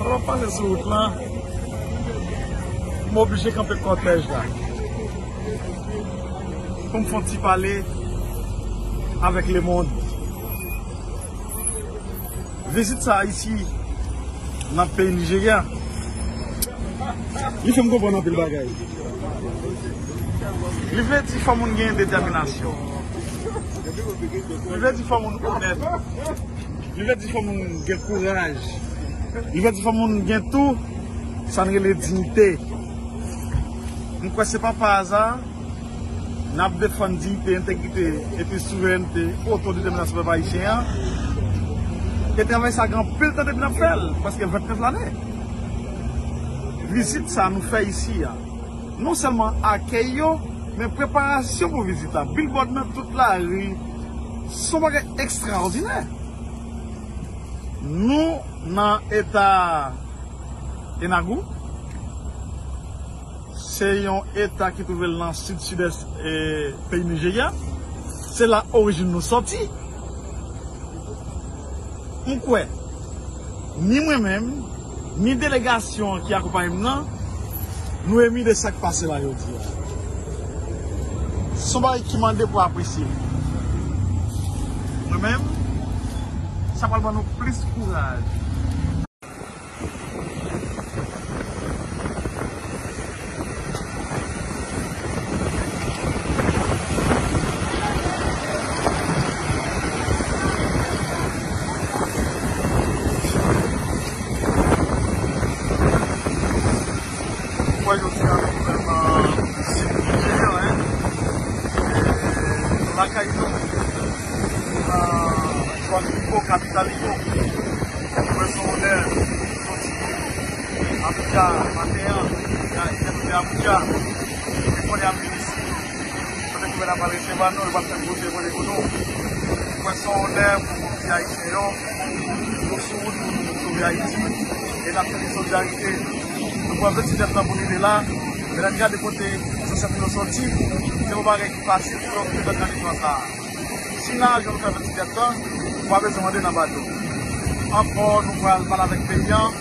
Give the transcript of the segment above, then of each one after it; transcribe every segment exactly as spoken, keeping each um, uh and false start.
Pandan m ap pase sou wout lan, m oblije kanpe kòtèj la pou m fè yon ti pale avèk lemonn. Vizit sa a isi, nan peyi Nijerya, li fè m konprann anpil bagay. Li vle di fò moun gen detèminasyon. Li vle di fò moun onèt. Li vle di fò moun gen kouraj. Li vle di fò moun gen tou sa n rele diyite. M kwè se pa pa aza n ap defann diyite, entegrite epi souverènte, otodetèminasyon pèp ayisyen an. E travay sa gen anpil tan depi n ap fè l, prèske vennèf lane. Vizit sa nou fè isi a, non sèlman akèy yo, men preparasyon pou vizit la. Bilbòd nan tout lari, se yon bagay ekstraòdinè. Nou nan eta Enugu, se yon eta ki twouve l nan sid sidès, e, peyi Nijerya. Se la orijin nou sòti. M kwè, ni mwen menm, ni delegasyon an ki akonpaye m nan, nou emi de sa k pase la jodi a. Se yon bagay ki mande pou apresye. Mwen menm, sa pral ban nou plis kouraj. Mwen jodi a nou vrèman sipòte, hein. E lakay nou, nan zòn Ibo, kapital Ibo. Mwen se yon onè soti Abuja maten an, Ayisyen nou te Abuja. Mwen konnen ap vin isi. Kote gouvènman ap resevwa nou, yo pral fè gwo seremoni pou nou. Mwen se yon onè pou moun ki Ayisyen yo. Nou sou wout pou nou sove Ayiti. E n ap fè solidarite. Nou pran vennsis jèt lan pou rive la. Men lè n gade kote zansèt nou yo sòti, se yon bagay ki fasil pou yo rive nan nivo sa a. Si n a ajan nou fè vennsis jèt lan, ou pa bezwen mande nan bato. Ankò, nou pral pale avèk peyi an.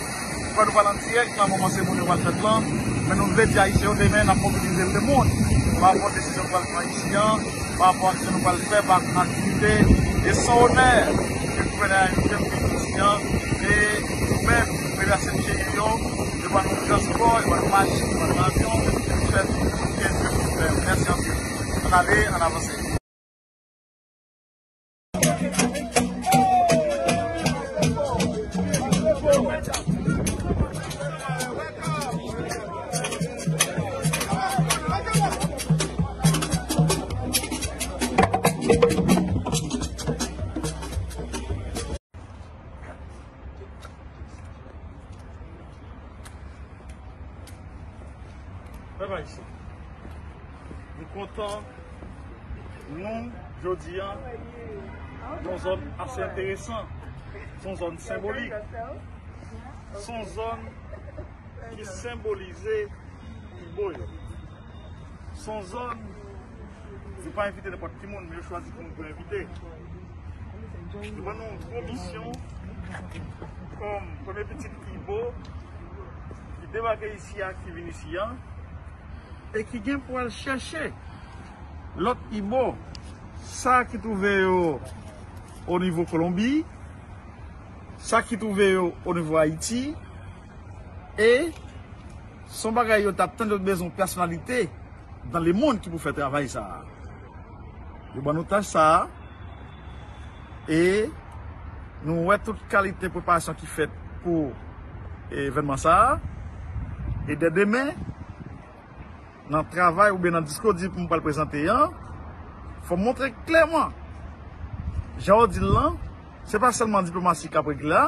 Fò nou pral an dirèk nan moman seremoni yo pral fèt lan, men nou vle di Ayisyen yo demen n ap mobilize lemonn pa rapò desizyon nou pral pran isi an, pa rapò aksyon nou pral fè, pa aktivite. E se yon onè ke gouvènè ayisyen vin isi an, e nou menm, federasyon cheri yo, yo ban nou transpò, yo ban nou machin, yo ban nou avyon, nou fè kenz jou pou nou fè. Mèsi anpil. Ann ale, ann avanse. Pèp ayisyen, nou kontan, nou, jodi a, yon zòn ase enteresan. Se yon zòn senbolik. Se yon zòn ki senbolize Ibo yo. Se yon zòn, yo pa envite nenpòt ki moun, men yo chwazi ki moun pou yo envite. Yo ban nou yon gwo misyon kòm premye pitit Ibo ki debake isi a, ki vin isi a, e ki gen pou al chèche lòt Ibo, sa ki twouve yo o nivo Kolonbi, sa ki twouve yo o nivo Ayiti, e se yon bagay yo t ap tann, yo t bezwen yon pèsonalite dans le monde ki pou fè travay sa a. Yo ban nou tach sa a, e nou wè tout kalite preparasyon ki fèt pou evènman sa a. E dè demen, nan travay oubyen nan diskou di pou m pral prezante an, fò m montre klèman, jan yo di l lan, se pa sèlman diplomasi k ap regle a,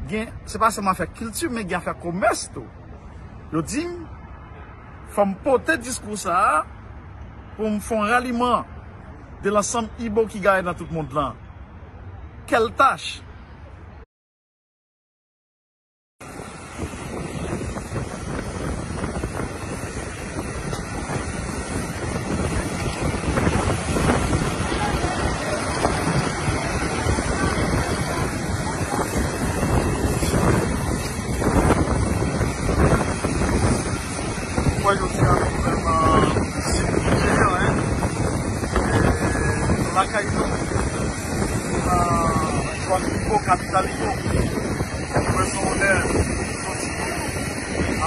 gen, se pa sèlman afè kilti, men gen afè komès tou. Yo di m, fò m pote diskou sa a pou m fè yon raliman de lansanm Ibo ki gaye nan tout mond lan. Quelle tâche! Kapital li yo. Mwen se yon onè soti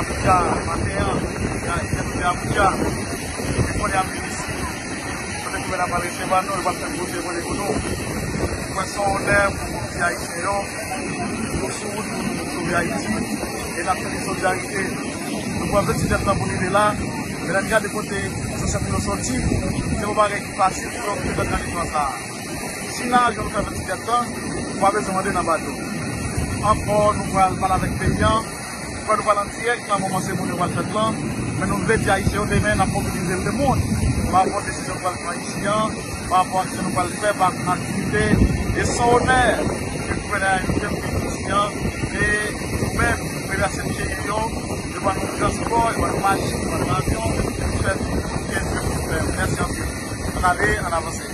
Abuja maten an, se Ayisyen nou te Abuja. Mwen konnen ap vin isi, kote gouvènman ap resevwa nou, yo pral fè koze mwen pou nou. Mwen se yon onè pou moun ki Ayisyen yo, nou sou wout pou nou sove Ayiti, e n ap fè solidarite. Nou pran vennsizèt tan pou rive la, men lè n gade kote zansèt nou yo soti, se yon bagay ki fasil pou yo rive nan teritwa sa a. Si n a jwenn fè vennsizèt tan, ou pa bezwen mande nan bato. Ankò, nou pral pale avèk peyi an, nou pral an dirèk nan moman seremoni yo pral fèt lan, men nou vle di Ayisyen yo demen n ap mobilize lemonn pa rapò desizyon nou pral pran isi an, pa rapò aksyon nou pral fè, pa aktivite, e se yon onè ke gouvènè a invite nou vin isi an, e nou menm, premye seksyon yo, yo ban nou transpò, yo ban nou machin, yo ban nou avyon, nou fè tout, tout, tout, tout, mèsi anpil. Ann ale, ann avanse.